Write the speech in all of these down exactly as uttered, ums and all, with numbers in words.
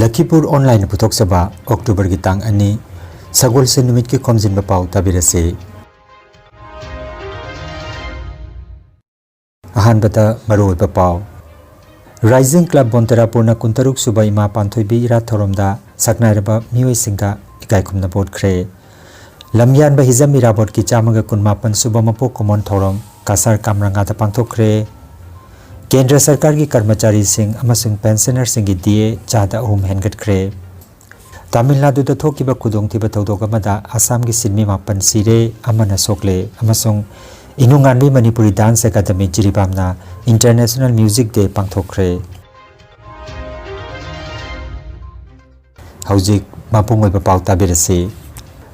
ꯂꯈꯤꯄꯨꯔ ꯑꯣꯟꯂꯥꯏꯟꯅ ꯄꯨꯊꯣꯛꯆꯕ ꯑꯣꯛꯇꯣꯕꯔꯒꯤ ꯇꯥꯡ ꯑꯅꯤ, ꯁꯒꯣꯜꯁꯦꯟ ꯅꯨꯃꯤꯠꯀꯤ ꯈꯣꯝꯖꯤꯟꯕ ꯄꯥꯎ ꯇꯥꯕꯤꯔꯁꯤ꯫ ꯑꯍꯥꯟꯕꯗ ꯃꯔꯨꯑꯣꯏꯕ ꯄꯥꯎ꯫ ꯔꯥꯏꯖꯤꯡ ꯀ꯭ꯂꯕ ꯕꯣꯟꯇꯦꯔꯥꯄꯨꯔꯅ ꯀꯨꯟꯇꯔꯨꯛ ꯁꯨꯕ ꯏꯃꯥ ꯄꯥꯟꯊꯣꯏꯕꯤ ꯏꯔꯥꯠ ꯊꯧꯔꯝꯗ ꯁꯛꯅꯥꯏꯔꯕ ꯃꯤꯑꯣꯏꯁꯤꯡꯗ ꯏꯀꯥꯏ ꯈꯨꯝꯅꯕ ꯎꯠꯈ꯭ꯔꯦ꯫ ꯂꯝꯌꯥꯟꯕ ꯍꯤꯖꯝ ꯏꯔꯥꯕꯣꯠꯀꯤ ꯆꯥꯝꯃꯒ ꯀꯨꯟꯃꯥꯄꯟ ꯁꯨꯕ ꯃꯄꯣꯛ ꯀꯨꯝꯑꯣꯟ ꯊꯧꯔꯝ ꯀꯁꯥꯔ ꯀꯥꯝꯔꯪꯒꯥꯗ ꯄꯥꯡꯊꯣꯛꯈ꯭ꯔꯦ꯫ ꯀꯦꯟꯗ꯭ꯔ ꯁꯔꯀꯥꯔꯒꯤ ꯀꯔꯃꯆꯥꯔꯤꯁꯤꯡ ꯑꯃꯁꯨꯡ ꯄꯦꯟꯁꯅꯔꯁꯤꯡꯒꯤ ꯗꯤ ꯑꯦ ꯆꯥꯗ ꯑꯍꯨꯝ ꯍꯦꯟꯒꯠꯈ꯭ꯔꯦ꯫ ꯇꯥꯃꯤꯜ ꯅꯥꯗꯨꯗ ꯊꯣꯛꯈꯤꯕ ꯈꯨꯗꯣꯡꯊꯤꯕ ꯊꯧꯗꯣꯛ ꯑꯃꯗ ꯑꯁꯥꯝꯒꯤ ꯁꯤꯟꯃꯤ ꯃꯥꯄꯟ ꯁꯤꯔꯦ, ꯑꯃꯅ ꯁꯣꯛꯂꯦ ꯑꯃꯁꯨꯡ ꯏꯅꯨꯉꯥꯟꯕꯤ ꯃꯅꯤꯄꯨꯔꯤ ꯗꯥꯟꯁ ꯑꯦꯀꯥꯗꯃꯤ ꯖꯤꯔꯤꯕꯥꯝꯅ ꯏꯟꯇꯔꯅꯦꯁꯅꯦꯜ ꯃ꯭ꯌꯨꯖꯤꯛ ꯗꯦ ꯄꯥꯡꯊꯣꯛꯈ꯭ꯔꯦ꯫ ꯍꯧꯖꯤꯛ ꯃꯄꯨꯡ ꯑꯣꯏꯕ ꯄꯥꯎ ꯇꯥꯕꯤꯔꯁꯤ꯫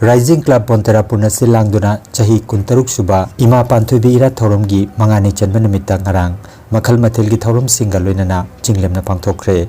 ꯔꯥꯏꯖꯤꯡ ꯀ꯭ꯂꯕ ꯕꯣꯟꯇꯦꯔꯥꯄꯨꯔꯅ ꯁꯤꯜ ꯂꯥꯡꯗꯨꯅ ꯆꯍꯤ ꯀꯨꯟꯇꯔꯨꯛ ꯁꯨꯕ ꯏꯃꯥ ꯄꯥꯟꯊꯣꯏꯕꯤ ꯏꯔꯥꯠ ꯊꯧꯔꯝꯒꯤ ꯃꯉꯥꯅꯤ ꯆꯟꯕ ꯅꯨꯃꯤꯠꯇ ꯉꯔꯥꯡ ꯃꯈꯜ ꯃꯊꯦꯜꯒꯤ ꯊꯧꯔꯝꯁꯤꯡꯒ ꯂꯣꯏꯅꯅ ꯆꯤꯡꯂꯦꯝꯅ ꯄꯥꯡꯊꯣꯛꯈ꯭ꯔꯦ꯫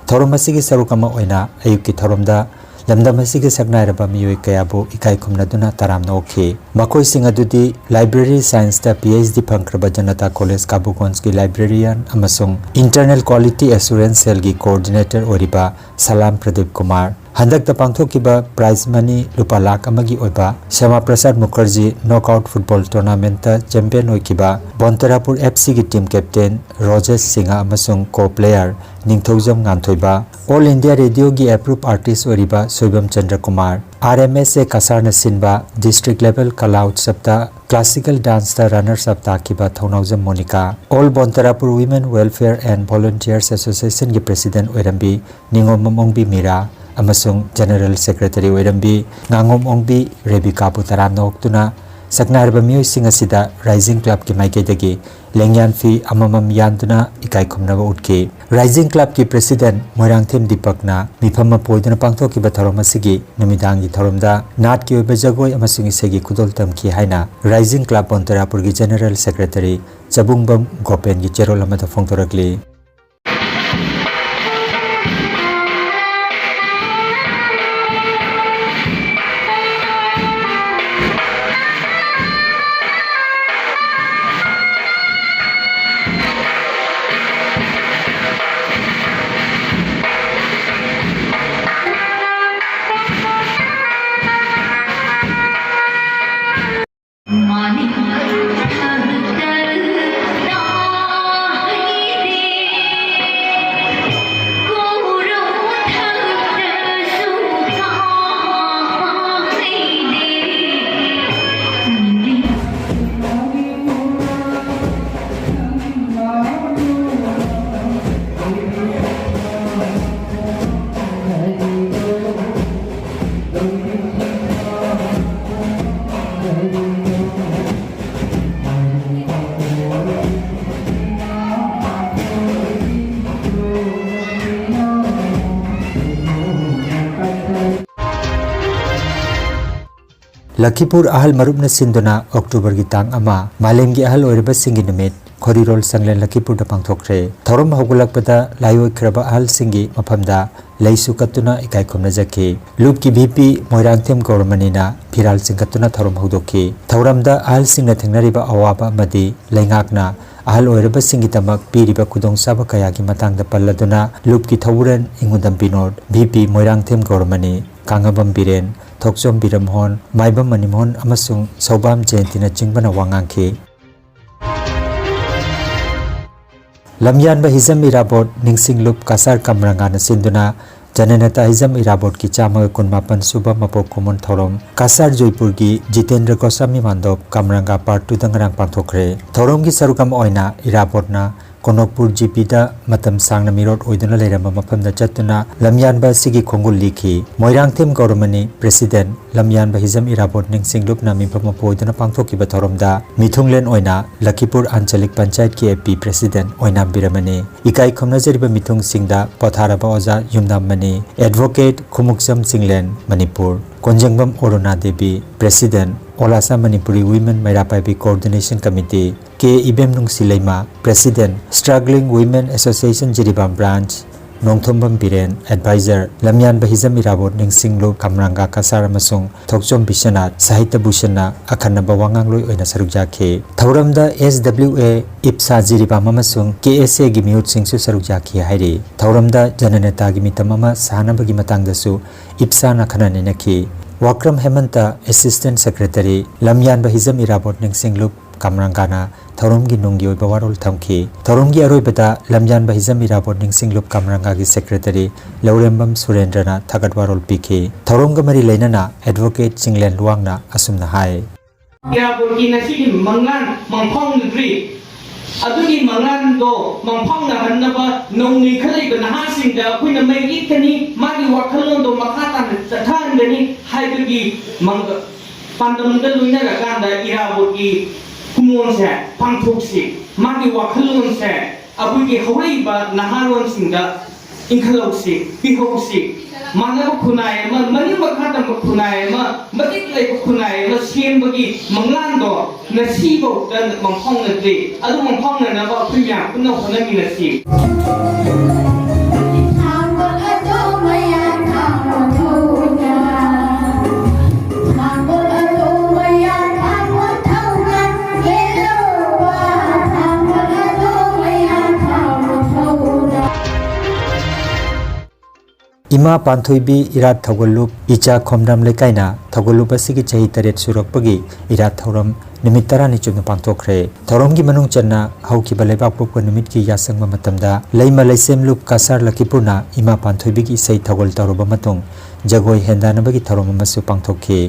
ꯊꯧꯔꯝ ꯑꯁꯤꯒꯤ ꯁꯔꯨꯛ ꯑꯃ ꯑꯣꯏꯅ ꯑꯌꯨꯛꯀꯤ ꯊꯧꯔꯝꯗ ꯂꯝꯗꯝ ꯑꯁꯤꯒꯤ ꯁꯛꯅꯥꯏꯔꯕ ꯃꯤꯑꯣꯏ ꯀꯌꯥꯕꯨ ꯏꯀꯥꯏ ꯈꯨꯝꯅꯗꯨꯅ ꯇꯔꯥꯝꯅ ꯑꯣꯛꯈꯤ꯫ ꯃꯈꯣꯏꯁꯤꯡ ꯑꯗꯨꯗꯤ ꯂꯥꯏꯕ꯭ꯔꯦꯔꯤ ꯁꯥꯏꯟꯁꯇ P H D ꯐꯪꯈ꯭ꯔꯕ Janata college ꯀꯥꯕꯨꯒꯣꯟꯁꯀꯤ ꯂꯥꯏꯕ꯭ꯔꯦꯔꯤꯌꯟ ꯑꯃꯁꯨꯡ ꯏꯟꯇꯔꯅꯦꯜ ꯀ꯭ꯋꯥꯂꯤꯇꯤ ꯑꯦꯁꯨꯔꯦꯟꯁ ꯁꯦꯜꯒꯤ ꯀꯣꯑꯣꯔꯗꯤꯅꯦꯇꯔ ꯑꯣꯏꯔꯤꯕ ꯁꯂꯥꯝ ꯄ꯭ꯔꯗꯤꯞ ꯀꯨꯃꯥꯔ꯫ ꯍꯟꯗꯛꯇ ꯄꯥꯡꯊꯣꯛꯈꯤꯕ ꯄ꯭ꯔꯥꯏꯖ ꯃꯅꯤ ꯂꯨꯄꯥ ꯂꯥꯈ ꯑꯃꯒꯤ ꯑꯣꯏꯕ ꯁ꯭ꯌꯥꯃꯥ ꯄ꯭ꯔꯁꯥꯗ ꯃꯨꯈꯔꯖꯤ ꯅꯣꯛꯑꯥꯎꯠ ꯐꯨꯠꯕꯣꯜ ꯇꯣꯔꯅꯥꯃꯦꯟꯠꯇ ꯆꯦꯝꯄꯤꯌꯟ ꯑꯣꯏꯈꯤꯕ ꯕꯣꯟꯇꯦꯔꯥꯄꯨꯔ ꯑꯦꯐ ꯁꯤꯒꯤ ꯇꯤꯝ ꯀꯦꯞꯇꯦꯟ ꯔꯣꯖꯦꯁ ꯁꯤꯡꯍ ꯑꯃꯁꯨꯡ co player Ningthoujam Nganthoiba, all India ꯔꯦꯗꯤꯑꯣꯒꯤ ꯑꯦꯄ꯭ꯔꯨꯞ ꯑꯥꯔꯇꯤꯁ ꯑꯣꯏꯔꯤꯕ Soibam Chandra Kumar, R M S A ꯀꯁꯥꯔꯅ ꯁꯤꯟꯕ ꯗꯤꯁꯇ꯭ꯔꯤꯛ ꯂꯦꯚꯦꯜ ꯀꯂꯥ ꯎꯠꯁꯕꯇ ꯀ꯭ꯂꯥꯁꯤꯀꯦꯜ ꯗꯥꯟꯁꯇ ꯔꯟꯅꯔꯁ ꯑꯞ ꯇꯥꯈꯤꯕ Thounaojam Monica, all Bonterapur women welfare and volunteers ꯑꯦꯁꯣꯁꯤꯌꯦꯁꯟꯒꯤ ꯄ꯭ꯔꯦꯁꯤꯗꯦꯟꯠ ꯑꯣꯏꯔꯝꯕꯤ ꯅꯤꯉꯣꯝꯕꯝ ꯑꯣꯡꯕꯤ ꯃꯤꯔꯥ ꯑꯃꯁꯨꯡ ꯖꯦꯅꯔꯦꯜ ꯁꯦꯀ꯭ꯔꯦꯇꯔꯤ ꯑꯣꯏꯔꯝꯕꯤ ꯉꯥꯉꯣꯝ ꯑꯣꯡꯕꯤ ꯔꯦꯕꯤꯀꯥꯕꯨ ꯇꯔꯥꯝꯅ ꯑꯣꯛꯇꯨꯅ ꯁꯛꯅꯥꯏꯔꯕ ꯃꯤꯑꯣꯏꯁꯤꯡ ꯑꯁꯤꯗ ꯔꯥꯏꯖꯤꯡ ꯀ꯭ꯂꯕꯀꯤ ꯃꯥꯏꯀꯩꯗꯒꯤ ꯂꯦꯡꯌꯥꯟ ꯐꯤ ꯑꯃꯃꯝ ꯌꯥꯟꯗꯨꯅ ꯏꯀꯥꯏ ꯈꯨꯝꯅꯕ ꯎꯠꯈꯤ꯫ ꯔꯥꯏꯖꯤꯡ ꯀ꯭ꯂꯕꯀꯤ ꯄ꯭ꯔꯦꯁꯤꯗꯦꯟꯠ ꯃꯣꯏꯔꯥꯡꯊꯦꯝ ꯗꯤꯄꯛꯅ ꯃꯤꯐꯝ ꯑꯃ ꯄꯣꯏꯗꯨꯅ ꯄꯥꯡꯊꯣꯛꯈꯤꯕ ꯊꯧꯔꯝ ꯑꯁꯤꯒꯤ ꯅꯨꯃꯤꯗꯥꯡꯒꯤ ꯊꯧꯔꯝꯗ ꯅꯥꯠꯀꯤ ꯑꯣꯏꯕ ꯖꯒꯣꯏ ꯑꯃꯁꯨꯡ ꯏꯁꯩꯒꯤ ꯈꯨꯗꯣꯜ ꯇꯝꯈꯤ ꯍꯥꯏꯅ ꯔꯥꯏꯖꯤꯡ ꯀ꯭ꯂꯕ ꯕꯣꯟꯇꯦꯔꯥꯄꯨꯔꯒꯤ ꯖꯦꯅꯔꯦꯜ ꯁꯦꯀ꯭ꯔꯦꯇꯔꯤ ꯆꯕꯨꯡꯕꯝ ꯒꯣꯄꯦꯟꯒꯤ ꯆꯦꯔꯣꯜ ꯑꯃꯗ ꯐꯣꯡꯗꯣꯔꯛꯂꯤ꯫ ꯂꯈꯤꯄꯨꯔ ꯑꯍꯜ ꯃꯔꯨꯞꯅ ꯁꯤꯟꯗꯨꯅ ꯑꯣꯛꯇꯣꯕꯔꯒꯤ ꯇꯥꯡ ꯑꯃ, ꯃꯥꯂꯦꯝꯒꯤ ꯑꯍꯜ ꯑꯣꯏꯔꯕꯁꯤꯡꯒꯤ ꯅꯨꯃꯤꯠ, ꯈꯣꯔꯤꯔꯣꯜ ꯁꯪꯂꯦꯟ ꯂꯈꯤꯄꯨꯔꯗ ꯄꯥꯡꯊꯣꯛꯈ꯭ꯔꯦ꯫ ꯊꯧꯔꯝ ꯍꯧꯒꯠꯂꯛꯄꯗ ꯂꯥꯏꯑꯣꯏꯈ꯭ꯔꯕ ꯑꯍꯜꯁꯤꯡꯒꯤ ꯃꯐꯝꯗ ꯂꯩꯁꯨ ꯀꯠꯇꯨꯅ ꯏꯀꯥꯏ ꯈꯨꯝꯅꯖꯈꯤ꯫ ꯂꯨꯞꯀꯤ ꯚꯤ ꯄꯤ ꯃꯣꯏꯔꯥꯡꯊꯦꯝ ꯒꯧꯔꯃꯅꯤꯅ ꯐꯤꯔꯥꯜ ꯆꯤꯡꯈꯠꯇꯨꯅ ꯊꯧꯔꯝ ꯍꯧꯗꯣꯛꯈꯤ꯫ ꯊꯧꯔꯝꯗ ꯑꯍꯜꯁꯤꯡꯅ ꯊꯦꯡꯅꯔꯤꯕ ꯑꯋꯥꯕ ꯑꯃꯗꯤ ꯂꯩꯉꯥꯛꯅ ꯑꯍꯜ ꯑꯣꯏꯔꯕꯁꯤꯡꯒꯤꯗꯃꯛ ꯄꯤꯔꯤꯕ ꯈꯨꯗꯣꯡꯆꯥꯕ ꯀꯌꯥꯒꯤ ꯃꯇꯥꯡꯗ ꯄꯜꯂꯗꯨꯅ ꯂꯨꯞꯀꯤ ꯊꯧꯕꯨꯔꯦꯟ ꯏꯉꯨꯗꯝ ꯕꯤꯅꯣꯗ, ꯚꯤ ꯄꯤ ꯃꯣꯏꯔꯥꯡꯊꯦꯝ ꯒꯧꯔꯃꯅꯤ, ꯀꯥꯡꯉꯕꯝ ꯕꯤꯔꯦꯟ, ꯊꯣꯛꯆꯣꯝ ꯕꯤꯔꯝꯍꯣꯟ, ꯃꯥꯏꯕꯝ ꯃꯅꯤꯃꯣꯍꯟ ꯑꯃꯁꯨꯡ ꯁꯧꯕꯥꯝ ꯖꯌꯟꯇꯤꯅꯆꯤꯡꯕꯅ ꯋꯥ ꯉꯥꯡꯈꯤ꯫ ꯂꯝꯌꯥꯟꯕ ꯍꯤꯖꯝ ꯏꯔꯥꯕꯣꯠ ꯅꯤꯡꯁꯤꯡ ꯂꯨꯞ ꯀꯁꯥꯔ ꯀꯝꯔꯪꯒꯥꯅ ꯁꯤꯟꯗꯨꯅ ꯖꯅꯅꯦꯇꯥ ꯍꯤꯖꯝ ꯏꯔꯥꯕꯣꯠꯀꯤ ꯆꯥꯝꯃꯒ ꯀꯨꯟꯃꯥꯄꯟ ꯁꯨꯕ ꯃꯄꯣꯛ ꯀꯨꯝꯑꯣꯟ ꯊꯧꯔꯝ ꯀꯁꯥꯔ ꯖꯣꯏꯄꯨꯔꯒꯤ ꯖꯤꯇꯦꯟꯗ꯭ꯔ ꯒꯣꯁꯥꯃꯤ ꯃꯥꯟꯗꯣꯞ ꯀꯝꯔꯪꯒꯥ ꯄꯥꯔꯠ ꯇꯨꯗ ꯉꯔꯥꯡ ꯄꯥꯡꯊꯣꯛꯈ꯭ꯔꯦ꯫ ꯊꯧꯔꯝꯒꯤ ꯁꯔꯨꯛ ꯑꯃ ꯑꯣꯏꯅ ꯏꯔꯥꯕꯣꯠꯅ ꯀꯣꯅꯣꯛꯄꯨꯔ ꯖꯤ ꯄꯤꯗ ꯃꯇꯝ ꯁꯥꯡꯅ ꯃꯤꯔꯣꯠ ꯑꯣꯏꯗꯨꯅ ꯂꯩꯔꯝꯕ ꯃꯐꯝꯗ ꯆꯠꯇꯨꯅ ꯂꯝꯌꯥꯟꯕ ꯑꯁꯤꯒꯤ ꯈꯣꯡꯒꯨꯜ ꯂꯤꯈꯤ꯫ ꯃꯣꯏꯔꯥꯡꯊꯦꯝ ꯒꯧꯔꯃꯅꯤ, ꯄ꯭ꯔꯦꯁꯤꯗꯦꯟ, ꯂꯝꯌꯥꯟꯕ ꯍꯤꯖꯝ ꯏꯔꯥꯕꯣꯠ ꯅꯤꯡꯁꯤꯡ ꯂꯨꯞꯅ ꯃꯤꯐꯝ ꯑꯣꯏꯗꯨꯅ ꯄꯥꯡꯊꯣꯛꯈꯤꯕ ꯊꯧꯔꯝꯗ ꯃꯤꯊꯨꯡꯂꯦꯟ ꯑꯣꯏꯅ ꯂꯈꯤꯄꯨꯔ ꯑꯟꯆꯂꯤꯛ ꯄꯟꯆꯥꯌꯠꯀꯤ ꯑꯦ ꯄꯤ ꯄ꯭ꯔꯦꯁꯤꯗꯦꯟ ꯑꯣꯏꯅꯥꯝ ꯕꯤꯔꯃꯅꯤ, ꯏꯀꯥꯏ ꯈꯨꯝꯅꯖꯔꯤꯕ ꯃꯤꯊꯨꯡꯁꯤꯡꯗ ꯄꯣꯊꯥꯔꯕ ꯑꯣꯖꯥ ꯌꯨꯝꯅꯥꯝ ꯃꯅꯤ, ꯑꯦꯗꯚꯣꯀꯦꯠ ꯈꯨꯃꯨꯛꯆꯝ ꯆꯤꯡꯂꯦꯟ, ꯃꯅꯤꯄꯨꯔ, ꯀꯣꯟꯖꯦꯡꯕꯝ ꯑꯔꯨꯅꯥ ꯗꯦꯕꯤ, ꯄ꯭ꯔꯦꯁꯤꯗꯦꯟ, ꯑꯣꯂꯥꯁꯥ Manipuri women Meira Paibi coordination committee, K Ibemnungshi Leima, president, struggling women association Jiribam branch, Nongthombam Biren, adviser, ꯂꯝꯌꯥꯟꯕ ꯍꯤꯖꯝ ꯏꯔꯥꯕꯣꯠ ꯅꯤꯡꯁꯤꯡ ꯂꯨꯞ ꯀꯝꯔꯪꯒꯥ ꯀꯁꯥꯔ ꯑꯃꯁꯨꯡ ꯊꯣꯛꯆꯣꯝ ꯕꯤꯁ꯭ꯋꯅꯥꯊ ꯁꯥꯍꯤꯇ꯭ꯌ ꯚꯨꯁꯟꯅ ꯑꯈꯟꯅꯕ ꯋꯥꯉꯥꯡꯂꯣꯏ ꯑꯣꯏꯅ ꯁꯔꯨꯛ ꯌꯥꯈꯤ꯫ ꯊꯧꯔꯝꯗ ꯑꯦꯁ ꯗꯕ꯭ꯂꯤꯎ ꯑꯦ, ꯏꯞꯁꯥ ꯖꯤꯔꯤꯕꯥꯝ ꯑꯃꯁꯨꯡ ꯀꯦ ꯑꯦꯁ ꯑꯦꯒꯤ ꯃꯤꯍꯨꯠꯁꯤꯡꯁꯨ ꯁꯔꯨꯛ ꯌꯥꯈꯤ ꯍꯥꯏꯔꯤ꯫ ꯊꯧꯔꯝꯗ ꯖꯅꯅꯦꯇꯥꯒꯤ ꯃꯤꯇꯝ ꯑꯃ ꯁꯥꯅꯕꯒꯤ ꯃꯇꯥꯡꯗꯁꯨ ꯏꯞꯁꯥꯅ ꯈꯟꯅ ꯅꯩꯅꯈꯤ꯫ ꯋꯥꯀ꯭ꯔꯝ ꯍꯦꯃꯟꯇ, Assistant Secretary, ꯂꯝꯌꯥꯟꯕ ꯍꯤꯖꯝ ꯏꯔꯥꯕꯣꯠ ꯅꯤꯡꯁꯤꯡꯂꯨꯞ ꯀꯝꯔꯪꯒꯥꯅ ꯊꯧꯔꯝꯒꯤ ꯅꯨꯡꯒꯤ ꯑꯣꯏꯕ ꯋꯥꯔꯣꯜ ꯊꯝꯈꯤ꯫ ꯊꯧꯔꯝꯒꯤ ꯑꯔꯣꯏꯕꯗ ꯂꯝꯌꯥꯟꯕ ꯍꯤꯖꯝ ꯏꯔꯥꯕꯣꯠ ꯅꯤꯡꯁꯤꯡꯂꯨꯞ ꯀꯝꯔꯪꯒꯥꯒꯤ Secretary ꯂꯧꯔꯦꯝꯕꯝ ꯁꯨꯔꯦꯟꯗ꯭ꯔꯅ ꯊꯥꯒꯠ ꯋꯥꯔꯣꯜ ꯄꯤꯈꯤ꯫ ꯊꯧꯔꯝꯒ ꯃꯔꯤ ꯂꯩꯅꯅ Advocate ꯆꯤꯡꯂꯦꯟ ꯂꯨꯋꯥꯡꯅ ꯑꯁꯨꯝꯅ ꯍꯥꯏ꯫ ꯏꯔꯥꯕꯣꯠꯀꯤ ꯉꯁꯤꯒꯤ ꯃꯪꯂꯥꯟ ꯃꯪꯐꯥꯎꯅꯗ꯭ꯔꯤ꯫ ꯑꯗꯨꯒꯤ ꯃꯪꯂꯥꯟꯗꯣ ꯃꯪꯐꯥꯎꯅꯍꯟꯅꯕ ꯅꯧꯅ ꯏꯟꯈꯠꯂꯛꯏꯕ ꯅꯍꯥꯁꯤꯡꯗ ꯑꯩꯈꯣꯏꯅ ꯃꯩ ꯏꯠꯀꯅꯤ, ꯃꯥꯒꯤ ꯋꯥꯈꯜꯂꯣꯟꯗꯣ ꯃꯈꯥ ꯇꯥꯅ ꯆꯠꯊꯍꯟꯒꯅꯤ ꯍꯥꯏꯕꯒꯤ ꯃꯪ-, ꯄꯥꯟꯗꯝꯗ ꯂꯣꯏꯅꯔꯀꯥꯟꯗ ꯏꯔꯥꯕꯣꯠꯀꯤ ꯀꯨꯃꯣꯟꯁꯦ ꯄꯥꯡꯊꯣꯛꯁꯤ꯫ ꯃꯥꯒꯤ ꯋꯥꯈꯜꯂꯣꯟꯁꯦ ꯑꯩꯈꯣꯏꯒꯤ ꯍꯧꯔꯛꯏꯕ ꯅꯍꯥꯔꯣꯟꯁꯤꯡꯗ ꯏꯟꯈꯠꯍꯧꯁꯤ, ꯄꯤꯍꯧꯁꯤ꯫ ꯃꯥꯟꯅꯕ ꯈꯨꯟꯅꯥꯏ ꯑꯃ, ꯃꯅꯤꯡ ꯃꯈꯥ ꯇꯝꯕ ꯈꯨꯟꯅꯥꯏ ꯑꯃ, ꯃꯇꯤꯛ ꯂꯩꯕ ꯈꯨꯟꯅꯥꯏ ꯑꯃ ꯁꯦꯝꯕꯒꯤ ꯃꯪꯂꯥꯟꯗꯣ ꯉꯁꯤꯐꯥꯎꯗ ꯃꯪꯐꯥꯎꯅꯗ꯭ꯔꯤ꯫ ꯑꯗꯨ ꯃꯪꯐꯥꯎꯅꯅꯕ ꯑꯩꯈꯣꯏ ꯃꯌꯥꯝ ꯄꯨꯟꯅ ꯍꯣꯠꯅꯃꯤꯟꯅꯁꯤ꯫ ꯏꯃꯥ ꯄꯥꯟꯊꯣꯏꯕꯤ ꯏꯔꯥꯠ ꯊꯧꯒꯜꯂꯨꯞ ꯏꯆꯥ ꯈꯣꯝꯗ꯭ꯔꯥꯝ ꯂꯩꯀꯥꯏꯅ ꯊꯧꯒꯜꯂꯨꯞ ꯑꯁꯤꯒꯤ ꯆꯍꯤ ꯇꯔꯦꯠ ꯁꯨꯔꯛꯄꯒꯤ ꯏꯔꯥꯠ ꯊꯧꯔꯝ ꯅꯨꯃꯤꯠ ꯇꯔꯥꯅꯤ ꯆꯨꯞꯅ ꯄꯥꯡꯊꯣꯛꯈ꯭ꯔꯦ꯫ ꯊꯧꯔꯝꯒꯤ ꯃꯅꯨꯡ ꯆꯟꯅ ꯍꯧꯈꯤꯕ ꯂꯩꯕꯥꯛꯄꯣꯛꯄ ꯅꯨꯃꯤꯠꯀꯤ ꯌꯥꯆꯪꯕ ꯃꯇꯝꯗ ꯂꯩꯃ ꯂꯩꯁꯦꯝꯂꯨꯞ ꯀꯁꯥꯔ ꯂꯛꯈꯤꯄꯨꯔꯅ ꯏꯃꯥ ꯄꯥꯟꯊꯣꯏꯕꯤꯒꯤ ꯏꯁꯩ ꯊꯧꯒꯜ ꯇꯧꯔꯕ ꯃꯇꯨꯡ ꯖꯒꯣꯏ ꯍꯦꯟꯗꯥꯅꯕꯒꯤ ꯊꯧꯔꯝ ꯑꯃꯁꯨ ꯄꯥꯡꯊꯣꯛꯈꯤ꯫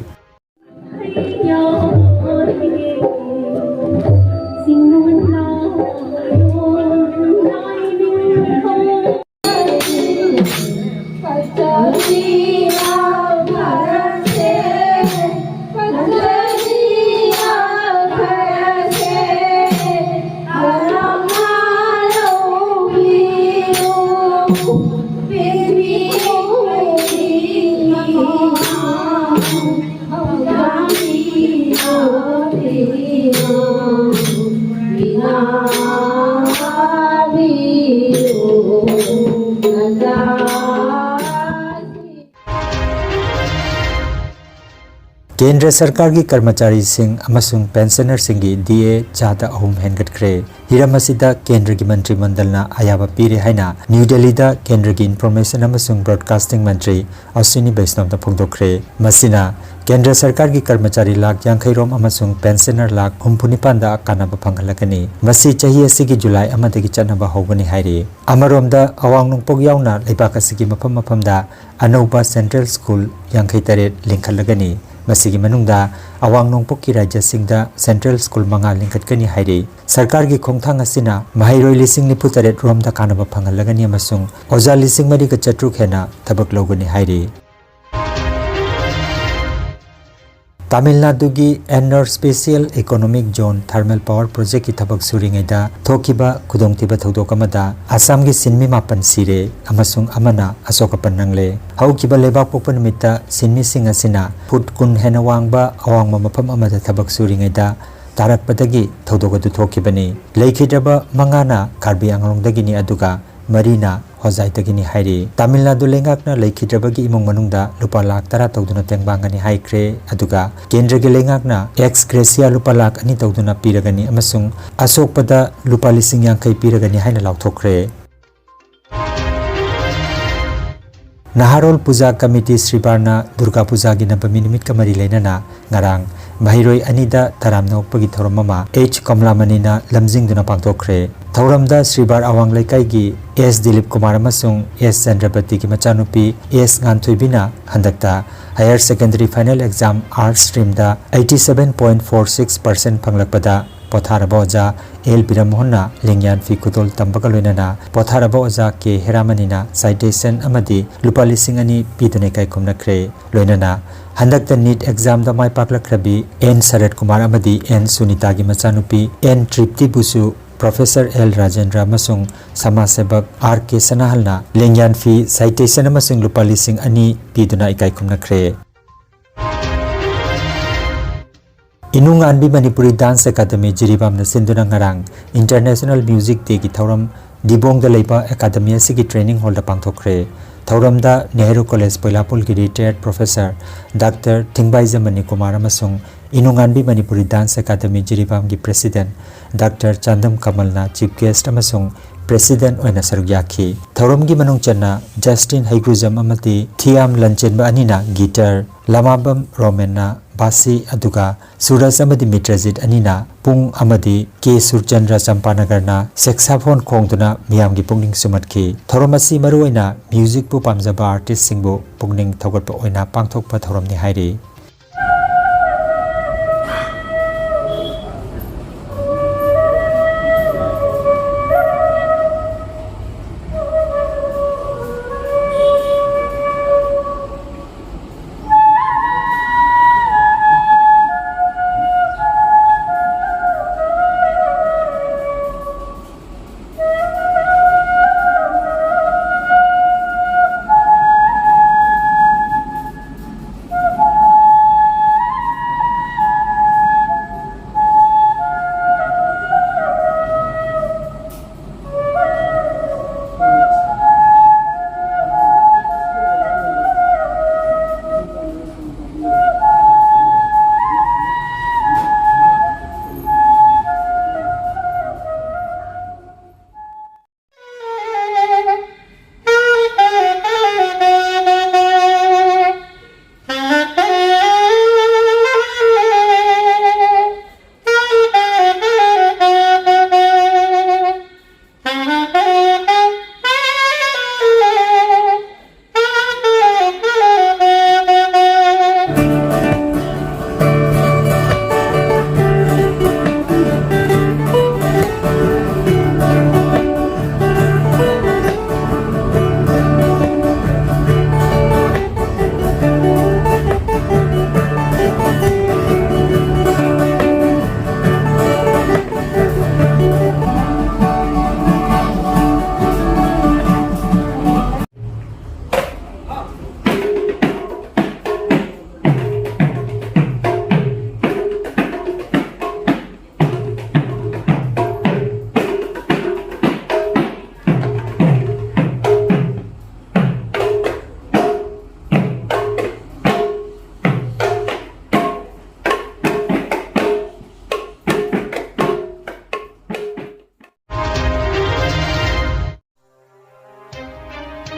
ꯀꯦꯟꯗ꯭ꯔ ꯁꯔꯀꯥꯔꯒꯤ ꯀꯔꯃꯆꯥꯔꯤꯁꯤꯡ ꯑꯃꯁꯨꯡ ꯄꯦꯟꯁꯅꯔꯁꯤꯡꯒꯤ ꯗꯤ ꯑꯦ ꯆꯥꯗ ꯑꯍꯨꯝ ꯍꯦꯟꯒꯠꯈ꯭ꯔꯦ꯫ ꯍꯤꯔꯝ ꯑꯁꯤꯗ ꯀꯦꯟꯗ꯭ꯔꯒꯤ ꯃꯟꯇ꯭ꯔꯤ ꯃꯟꯗꯜꯅ ꯑꯌꯥꯕ ꯄꯤꯔꯦ ꯍꯥꯏꯅ ꯅ꯭ꯌꯨ ꯗꯦꯜꯂꯤꯗ ꯀꯦꯟꯗ꯭ꯔꯒꯤ ꯏꯟꯐꯣꯔꯃꯦꯁꯟ ꯑꯃꯁꯨꯡ ꯕ꯭ꯔꯣꯗꯀꯥꯁꯇꯤꯡ ꯃꯟꯇ꯭ꯔꯤ ꯑꯁ꯭ꯋꯤꯅꯤ ꯕꯩꯁꯅꯕꯅ ꯐꯣꯡꯗꯣꯛꯈ꯭ꯔꯦ꯫ ꯃꯁꯤꯅ ꯀꯦꯟꯗ꯭ꯔ ꯁꯔꯀꯥꯔꯒꯤ ꯀꯔꯃꯆꯥꯔꯤ ꯂꯥꯈ ꯌꯥꯡꯈꯩ ꯔꯣꯝ ꯑꯃꯁꯨꯡ ꯄꯦꯟꯁꯅꯔ ꯂꯥꯈ ꯍꯨꯝꯐꯨ ꯅꯤꯄꯥꯟꯗ ꯀꯥꯟꯅꯕ ꯐꯪꯍꯜꯂꯒꯅꯤ꯫ ꯃꯁꯤ ꯆꯍꯤ ꯑꯁꯤꯒꯤ ꯖꯨꯂꯥꯏ ꯑꯃꯗꯒꯤ ꯆꯠꯅꯕ ꯍꯧꯒꯅꯤ ꯍꯥꯏꯔꯤ꯫ ꯑꯃꯔꯣꯝꯗ, ꯑꯋꯥꯡ ꯅꯣꯡꯄꯣꯛ ꯌꯥꯎꯅ ꯂꯩꯕꯥꯛ ꯑꯁꯤꯒꯤ ꯃꯐꯝ ꯃꯐꯝꯗ ꯑꯅꯧꯕ ꯁꯦꯟꯇ꯭ꯔꯦꯜ ꯁ꯭ꯀꯨꯜ ꯌꯥꯡꯈꯩ ꯇꯔꯦꯠ ꯂꯤꯡꯈꯠꯂꯒꯅꯤ꯫ ꯃꯁꯤꯒꯤ ꯃꯅꯨꯡꯗ ꯑꯋꯥꯡ ꯅꯣꯡꯄꯣꯛꯀꯤ ꯔꯥꯖ꯭ꯌꯁꯤꯡꯗ ꯁꯦꯟꯇ꯭ꯔꯦꯜ ꯁ꯭ꯀꯨꯜ ꯃꯉꯥ ꯂꯤꯡꯈꯠꯀꯅꯤ ꯍꯥꯏꯔꯤ꯫ ꯁꯔꯀꯥꯔꯒꯤ ꯈꯣꯡꯊꯥꯡ ꯑꯁꯤꯅ ꯃꯍꯩꯔꯣꯏ ꯂꯤꯁꯤꯡ ꯅꯤꯐꯨ ꯇꯔꯦꯠ ꯔꯣꯝꯗ ꯀꯥꯟꯅꯕ ꯐꯪꯍꯜꯂꯒꯅꯤ ꯑꯃꯁꯨꯡ ꯑꯣꯖꯥ ꯂꯤꯁꯤꯡ ꯃꯔꯤꯒ ꯆꯥꯇ꯭ꯔꯨꯛ ꯍꯦꯟꯅ ꯊꯕꯛ ꯂꯧꯒꯅꯤ ꯍꯥꯏꯔꯤ꯫ ꯇꯥꯃꯤꯜ ꯅꯥꯗꯨꯒꯤ Ennore special economic zone thermal power ꯄ꯭ꯔꯣꯖꯦꯛꯀꯤ ꯊꯕꯛ ꯁꯨꯔꯤꯉꯩꯗ ꯊꯣꯛꯈꯤꯕ ꯈꯨꯗꯣꯡꯊꯤꯕ ꯊꯧꯗꯣꯛ ꯑꯃꯗ ꯑꯁꯥꯝꯒꯤ ꯁꯤꯟꯃꯤ ꯃꯥꯄꯟ ꯁꯤꯔꯦ ꯑꯃꯁꯨꯡ ꯑꯃꯅ ꯑꯁꯣꯛ ꯑꯄꯟ ꯅꯪꯂꯦ꯫ ꯍꯧꯈꯤꯕ ꯂꯩꯕꯥꯛꯄꯣꯛꯄ ꯅꯨꯃꯤꯠꯇ ꯁꯤꯟꯃꯤꯁꯤꯡ ꯑꯁꯤꯅ ꯐꯨꯠ ꯀꯨꯟ ꯍꯦꯟꯅ ꯋꯥꯡꯕ ꯑꯋꯥꯡꯕ ꯃꯐꯝ ꯑꯃꯗ ꯊꯕꯛ ꯁꯨꯔꯤꯉꯩꯗ ꯇꯥꯔꯛꯄꯗꯒꯤ ꯊꯧꯗꯣꯛ ꯑꯗꯨ ꯊꯣꯛꯈꯤꯕꯅꯤ꯫ ꯂꯩꯈꯤꯗ꯭ꯔꯕ ꯃꯉꯥꯅ ꯀꯥꯔꯕꯤ ꯑꯪꯂꯣꯡꯗꯒꯤꯅꯤ, ꯑꯗꯨꯒ ꯃꯔꯤꯅ ꯍꯣꯖꯥꯏꯗꯒꯤꯅꯤ ꯍꯥꯏꯔꯤ꯫ ꯇꯥꯃꯤꯜ ꯅꯥꯗꯨ ꯂꯩꯉꯥꯛꯅ ꯂꯩꯈꯤꯗ꯭ꯔꯕꯒꯤ ꯏꯃꯨꯡ ꯃꯅꯨꯡꯗ ꯂꯨꯄꯥ ꯂꯥꯈ ꯇꯔꯥ ꯇꯧꯗꯨꯅ ꯇꯦꯡꯕꯥꯡꯒꯅꯤ ꯍꯥꯏꯈ꯭ꯔꯦ, ꯑꯗꯨꯒ ꯀꯦꯟꯗ꯭ꯔꯒꯤ ꯂꯩꯉꯥꯛꯅ ꯑꯦꯛꯁ ꯒ꯭ꯔꯦꯁꯤꯌꯥ ꯂꯨꯄꯥ ꯂꯥꯈ ꯑꯅꯤ ꯇꯧꯗꯨꯅ ꯄꯤꯔꯒꯅꯤ ꯑꯃꯁꯨꯡ ꯑꯁꯣꯛꯄꯗ ꯂꯨꯄꯥ ꯂꯤꯁꯤꯡ ꯌꯥꯡꯈꯩ ꯄꯤꯔꯒꯅꯤ ꯍꯥꯏꯅ ꯂꯥꯎꯊꯣꯛꯈ꯭ꯔꯦ꯫ ꯅꯍꯥꯔꯣꯜ ꯄꯨꯖꯥ ꯀꯃꯤꯇꯤ ꯁ꯭ꯔꯤꯕꯥꯔꯅ ꯗꯨꯔꯒꯥ ꯄꯨꯖꯥꯒꯤ ꯅꯕꯃꯤ ꯅꯨꯃꯤꯠꯀ ꯃꯔꯤ ꯂꯩꯅꯅ ꯉꯔꯥꯡ ꯃꯍꯩꯔꯣꯏ ꯑꯅꯤꯗ ꯇꯔꯥꯝꯅ ꯑꯣꯛꯄꯒꯤ ꯊꯧꯔꯝ ꯑꯃ ꯑꯩꯆ ꯀꯃꯂꯥꯃꯅꯤꯅ ꯂꯝꯖꯤꯡꯗꯨꯅ ꯄꯥꯡꯊꯣꯛꯈ꯭ꯔꯦ꯫ ꯊꯧꯔꯝꯗ ꯁ꯭ꯔꯤꯕꯥꯔ ꯑꯋꯥꯡ ꯂꯩꯀꯥꯏꯒꯤ ꯑꯦꯁ ꯗꯤꯂꯤꯞ ꯀꯨꯃꯥꯔ ꯑꯃꯁꯨꯡ ꯑꯦꯁ ꯆꯟꯗ꯭ꯔꯄꯇꯤꯒꯤ ꯃꯆꯥꯅꯨꯄꯤ ꯑꯦꯁ ꯉꯥꯟꯊꯣꯏꯕꯤꯅ ꯍꯟꯗꯛꯇ higher secondary final exam arts ꯁ꯭ꯇ꯭ꯔꯤꯝꯗ eighty seven point four six percent ꯐꯪꯂꯛꯄꯗ ꯄꯣꯊꯥꯔꯕ ꯑꯣꯖꯥ ꯑꯦꯜ ꯕꯤꯔꯃꯣꯍꯟꯅ ꯂꯦꯡꯌꯥꯟ ꯐꯤ ꯈꯨꯗꯣꯜ ꯇꯝꯕꯒ ꯂꯣꯏꯅꯅ ꯄꯣꯊꯥꯔꯕ ꯑꯣꯖꯥ ꯀꯦ ꯍꯦꯔꯥꯃꯅꯤꯅ ꯁꯥꯏꯇꯦꯁꯟ ꯑꯃꯗꯤ ꯂꯨꯄꯥ ꯂꯤꯁꯤꯡ ꯑꯅꯤ ꯄꯤꯗꯨꯅ ꯏꯀꯥꯏ ꯈꯨꯝꯅꯈ꯭ꯔꯦ꯫ ꯂꯣꯏꯅꯅ ꯍꯟꯗꯛꯇ ꯅꯤꯠ ꯑꯦꯛꯖꯥꯝꯗ ꯃꯥꯏ ꯄꯥꯛꯂꯛꯈ꯭ꯔꯕꯤ ꯑꯦꯟ ꯁꯔꯠ ꯀꯨꯃꯥꯔ ꯑꯃꯗꯤ ꯑꯦꯟ ꯁꯨꯅꯤꯇꯥꯒꯤ ꯃꯆꯥꯅꯨꯄꯤ ꯑꯦꯟ ꯇ꯭ꯔꯤꯞꯇꯤꯕꯨꯁꯨ ꯄ꯭ꯔꯣꯐꯦꯁꯔ ꯑꯦꯜ ꯔꯥꯖꯦꯟꯗ꯭ꯔ ꯑꯃꯁꯨꯡ ꯁꯃꯥꯖ ꯁꯦꯕꯛ ꯑꯥꯔ ꯀꯦ ꯁꯅꯥꯍꯜꯅ ꯂꯦꯡꯌꯥꯟ ꯐꯤ, ꯁꯥꯏꯇꯦꯁꯟ ꯑꯃꯁꯨꯡ ꯂꯨꯄꯥ ꯂꯤꯁꯤꯡ ꯑꯅꯤ ꯄꯤꯗꯨꯅ ꯏꯀꯥꯏ ꯈꯨꯝꯅꯈ꯭ꯔꯦ꯫ ꯏꯅꯨꯡꯉꯥꯟꯕꯤ ꯃꯅꯤꯄꯨꯔꯤ ꯗꯥꯟꯁ ꯑꯦꯀꯥꯗꯃꯤ ꯖꯤꯔꯤꯕꯥꯝꯅ ꯁꯤꯟꯗꯨꯅ ꯉꯔꯥꯡ ꯏꯟꯇꯔꯅꯦꯁꯅꯦꯜ ꯃ꯭ꯌꯨꯖꯤꯛ ꯗꯦꯒꯤ ꯊꯧꯔꯝ ꯗꯤꯕꯣꯡꯗ ꯂꯩꯕ ꯑꯦꯀꯥꯗꯃꯤ ꯑꯁꯤꯒꯤ ꯇ꯭ꯔꯦꯅꯤꯡ ꯍꯣꯜꯗ ꯄꯥꯡꯊꯣꯛꯈ꯭ꯔꯦ꯫ ꯊꯧꯔꯝꯗ ꯅꯦꯍꯔꯨ ꯀꯣꯂꯦꯖ ꯄꯣꯏꯂꯥꯄꯨꯜꯒꯤ retired professor Doctor Thingbaijam Manikumar ꯑꯃꯁꯨꯡ Inunganbi Manipuri Dance Academy ꯖꯤꯔꯤꯕꯥꯝꯒꯤ president Doctor Chandam ꯀꯃꯜꯅ chief guest ꯑꯃꯁꯨꯡ president ꯑꯣꯏꯅ ꯁꯔꯨꯛ ꯌꯥꯈꯤ꯫ ꯊꯧꯔꯝꯒꯤ ꯃꯅꯨꯡ ꯆꯟꯅ ꯖꯁꯇꯤꯟ ꯍꯩꯒ꯭ꯔꯨꯖꯝ ꯑꯃꯗꯤ ꯊꯤꯌꯥꯝ ꯂꯟꯆꯦꯟꯕ ꯑꯅꯤꯅ guitar, ꯂꯃꯥꯕꯝ ꯔꯣꯃꯦꯟꯅ ꯕꯥꯁꯤ, ꯑꯗꯨꯒ ꯁꯨꯔꯖ ꯑꯃꯗꯤ ꯃꯤꯇ꯭ꯔꯖꯤꯠ ꯑꯅꯤꯅ ꯄꯨꯡ ꯑꯃꯗꯤ ꯀꯦ ꯁꯨꯔꯆꯟꯗ꯭ꯔ ꯆꯝꯄꯥꯅꯒꯔꯅ saxophone ꯈꯣꯡꯗꯨꯅ ꯃꯤꯌꯥꯝꯒꯤ ꯄꯨꯛꯅꯤꯡ ꯁꯨꯝꯍꯠꯈꯤ꯫ ꯊꯧꯔꯝ ꯑꯁꯤ ꯃꯔꯨꯑꯣꯏꯅ musicꯄꯨ ꯄꯥꯝꯖꯕ artistꯁꯤꯡꯕꯨ ꯄꯨꯛꯅꯤꯡ ꯊꯧꯒꯠꯄ ꯑꯣꯏꯅ ꯄꯥꯡꯊꯣꯛꯄ ꯊꯧꯔꯝꯅꯤ ꯍꯥꯏꯔꯤ꯫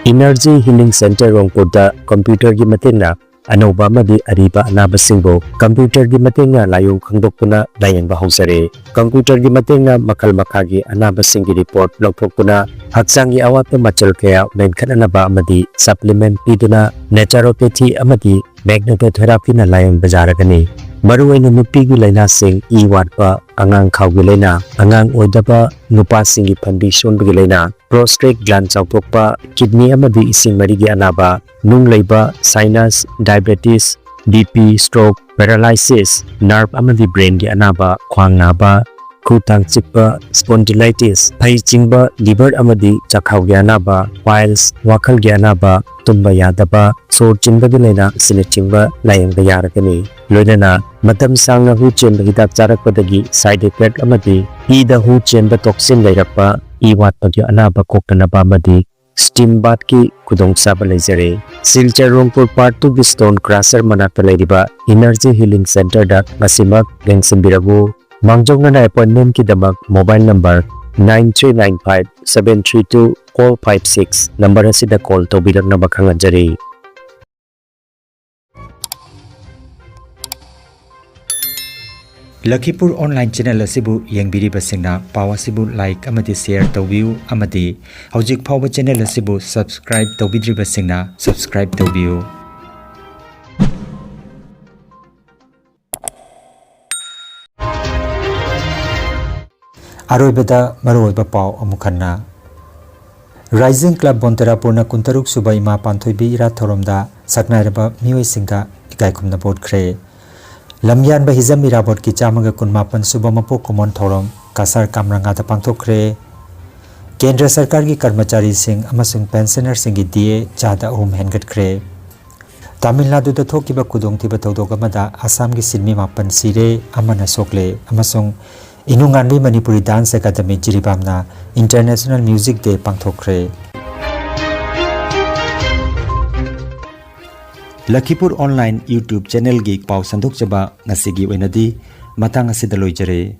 Energy Healing Center ꯔꯣꯡꯄꯨꯔꯗ ꯀꯝꯄ꯭ꯌꯨꯇꯔꯒꯤ ꯃꯇꯦꯡꯅ ꯑꯅꯧꯕ ꯑꯃꯗꯤ ꯑꯔꯤꯕ ꯑꯅꯥꯕꯁꯤꯡꯕꯨ ꯀꯝꯄ꯭ꯌꯨꯇꯔꯒꯤ ꯃꯇꯦꯡꯅ ꯂꯥꯏꯑꯣꯡ ꯈꯪꯗꯣꯛꯇꯨꯅ ꯂꯥꯌꯦꯡꯕ ꯍꯧꯖꯔꯦ꯫ ꯀꯝꯄ꯭ꯌꯨꯇꯔꯒꯤ ꯃꯇꯦꯡꯅ ꯃꯈꯜ ꯃꯈꯥꯒꯤ ꯑꯅꯥꯕꯁꯤꯡꯒꯤ ꯔꯤꯄꯣꯔꯠ ꯂꯧꯊꯣꯛꯇꯨꯅ ꯍꯛꯆꯥꯡꯒꯤ ꯑꯋꯥꯠꯄ ꯃꯆꯜ ꯀꯌꯥ ꯃꯦꯟꯈꯠꯅꯅꯕ ꯑꯃꯗꯤ ꯁꯄ꯭ꯂꯤꯃꯦꯟꯠ ꯄꯤꯗꯨꯅ naturopathy ꯑꯃꯗꯤ magnetotherapiꯅ ꯂꯥꯌꯦꯡꯕ ꯌꯥꯔꯒꯅꯤ꯫ ꯃꯔꯨꯑꯣꯏꯅ ꯅꯨꯄꯤꯒꯤ ꯂꯥꯏꯅꯥꯁꯤꯡ, ꯏ ꯋꯥꯠꯄ, ꯑꯉꯥꯡ ꯈꯥꯎꯒꯤ ꯂꯥꯏꯅꯥ, ꯑꯉꯥꯡ ꯑꯣꯏꯗꯕ, ꯅꯨꯄꯥꯁꯤꯡꯒꯤ ꯐꯟꯕꯤ ꯁꯣꯟꯕꯒꯤ ꯂꯥꯏꯅꯥ, prostate gland ꯆꯥꯎꯊꯣꯛꯄ, kidney ꯑꯃꯗꯤ ꯏꯁꯤꯡ ꯃꯔꯤꯒꯤ ꯑꯅꯥꯕ, ꯅꯨꯡ ꯂꯩꯕ, sinus, diabetes, BP, stroke, paralysis, nerve ꯑꯃꯗꯤ brainꯒꯤ ꯑꯅꯥꯕ, ꯈ꯭ꯋꯥꯡ ꯅꯥꯕ, ꯈꯨ ꯇꯥꯡ ꯆꯤꯛꯄ, spondylitis, ꯐꯩ ꯆꯤꯡꯕ, liver ꯑꯃꯗꯤ ꯆꯥꯛꯈꯥꯎꯒꯤ ꯑꯅꯥꯕ, piles, ꯋꯥꯈꯜꯒꯤ ꯑꯅꯥꯕ, ꯇꯨꯝꯕ ꯌꯥꯗꯕ, ꯁꯣꯔ ꯆꯤꯟꯕꯒꯤ ꯂꯥꯏꯅꯥ ꯑꯁꯤꯅꯆꯤꯡꯕ ꯂꯥꯌꯦꯡꯕ ꯌꯥꯔꯒꯅꯤ꯫ ꯂꯣꯏꯅꯅ ꯃꯇꯝ ꯁꯥꯡꯅ ꯍꯨ ꯆꯦꯟꯕ ꯍꯤꯗꯥꯛ ꯆꯥꯔꯛꯄꯗꯒꯤ side effect ꯑꯃꯗꯤ ꯏꯗ ꯍꯨ ꯆꯦꯟꯕ toxin ꯂꯩꯔꯛꯄ, ꯏ ꯋꯥꯠꯄꯒꯤ ꯑꯅꯥꯕ ꯀꯣꯛꯇꯅꯕ ꯑꯃꯗꯤ steam bathꯀꯤ ꯈꯨꯗꯣꯡꯆꯥꯕ ꯂꯩꯖꯔꯦ꯫ ꯁꯤꯜꯆꯔ ꯔꯣꯡꯄꯨꯔ Part Twoꯒꯤ Stone Crusher ꯃꯅꯥꯛꯇ ꯂꯩꯔꯤꯕ Energy Healing Centerꯗ ꯉꯁꯤꯃꯛ ꯌꯦꯡꯁꯤꯟꯕꯤꯔꯛꯎ꯫ ꯃꯥꯡꯖꯧꯅꯅ appointmentꯀꯤꯗꯃꯛ mobile number nine three nine five seven three two four five six number ꯑꯁꯤꯗ call ꯇꯧꯕꯤꯔꯛꯅꯕ ꯈꯪꯍꯟꯖꯔꯤ꯫ ꯂꯈꯤꯄꯨꯔ online channel ꯑꯁꯤꯕꯨ ꯌꯦꯡꯕꯤꯔꯤꯕꯁꯤꯡꯅ ꯄꯥꯎ ꯑꯁꯤꯕꯨ like ꯑꯃꯗꯤ share ꯇꯧꯕꯤꯌꯨ ꯑꯃꯗꯤ ꯍꯧꯖꯤꯛ ꯐꯥꯎꯕ channel ꯑꯁꯤꯕꯨ subscribe ꯇꯧꯕꯤꯗ꯭ꯔꯤꯕꯁꯤꯡꯅ subscribe ꯇꯧꯕꯤꯌꯨ꯫ ꯑꯔꯣꯏꯕꯗ ꯃꯔꯨꯑꯣꯏꯕ ꯄꯥꯎ ꯑꯃꯨꯛ ꯍꯟꯅ꯫ Rising Club ꯕꯣꯟꯇꯦꯔꯥꯄꯨꯔꯅ ꯀꯨꯟꯇꯔꯨꯛ ꯁꯨꯕ ꯏꯃꯥ ꯄꯥꯟꯊꯣꯏꯕꯤ ꯏꯔꯥꯠ ꯊꯧꯔꯝꯗ ꯁꯛꯅꯥꯏꯔꯕ ꯃꯤꯑꯣꯏꯁꯤꯡꯗ ꯏꯀꯥꯏ ꯈꯨꯝꯅꯕ ꯎꯠꯈ꯭ꯔꯦ꯫ ꯂꯝꯌꯥꯟꯕ ꯍꯤꯖꯝ ꯏꯔꯥꯕꯣꯠꯀꯤ ꯆꯥꯝꯃꯒ ꯀꯨꯟꯃꯥꯄꯟ ꯁꯨꯕ ꯃꯄꯣꯛ ꯀꯨꯝꯑꯣꯟ ꯊꯧꯔꯝ ꯀꯁꯥꯔ ꯀꯥꯝꯔꯥꯡꯒꯥꯗ ꯄꯥꯡꯊꯣꯛꯈ꯭ꯔꯦ꯫ ꯀꯦꯟꯗ꯭ꯔ ꯁꯔꯀꯥꯔꯒꯤ ꯀꯔꯃꯆꯥꯔꯤꯁꯤꯡ ꯑꯃꯁꯨꯡ ꯄꯦꯟꯁꯅꯔꯁꯤꯡꯒꯤ ꯗꯤ ꯑꯦ ꯆꯥꯗ ꯑꯍꯨꯝ ꯍꯦꯟꯒꯠꯈ꯭ꯔꯦ꯫ ꯇꯥꯃꯤꯜ ꯅꯥꯗꯨꯗ ꯊꯣꯛꯈꯤꯕ ꯈꯨꯗꯣꯡꯊꯤꯕ ꯊꯧꯗꯣꯛ ꯑꯃꯗ ꯑꯁꯥꯝꯒꯤ ꯁꯤꯟꯃꯤ ꯃꯥꯄꯟ ꯁꯤꯔꯦ, ꯑꯃꯅ ꯁꯣꯛꯂꯦ ꯑꯃꯁꯨꯡ ꯏꯅꯨꯡꯉꯥꯟꯕꯤ Manipuri Dance Academy ꯖꯤꯔꯤꯕꯥꯝꯅ International Music Day ꯄꯥꯡꯊꯣꯛꯈ꯭ꯔꯦ꯫ ꯂꯈꯤꯄꯨꯔ online YouTube channelꯒꯤ ꯄꯥꯎ ꯁꯟꯗꯣꯛꯆꯕ ꯉꯁꯤꯒꯤ ꯑꯣꯏꯅꯗꯤ ꯃꯇꯥꯡ ꯑꯁꯤꯗ ꯂꯣꯏꯖꯔꯦ꯫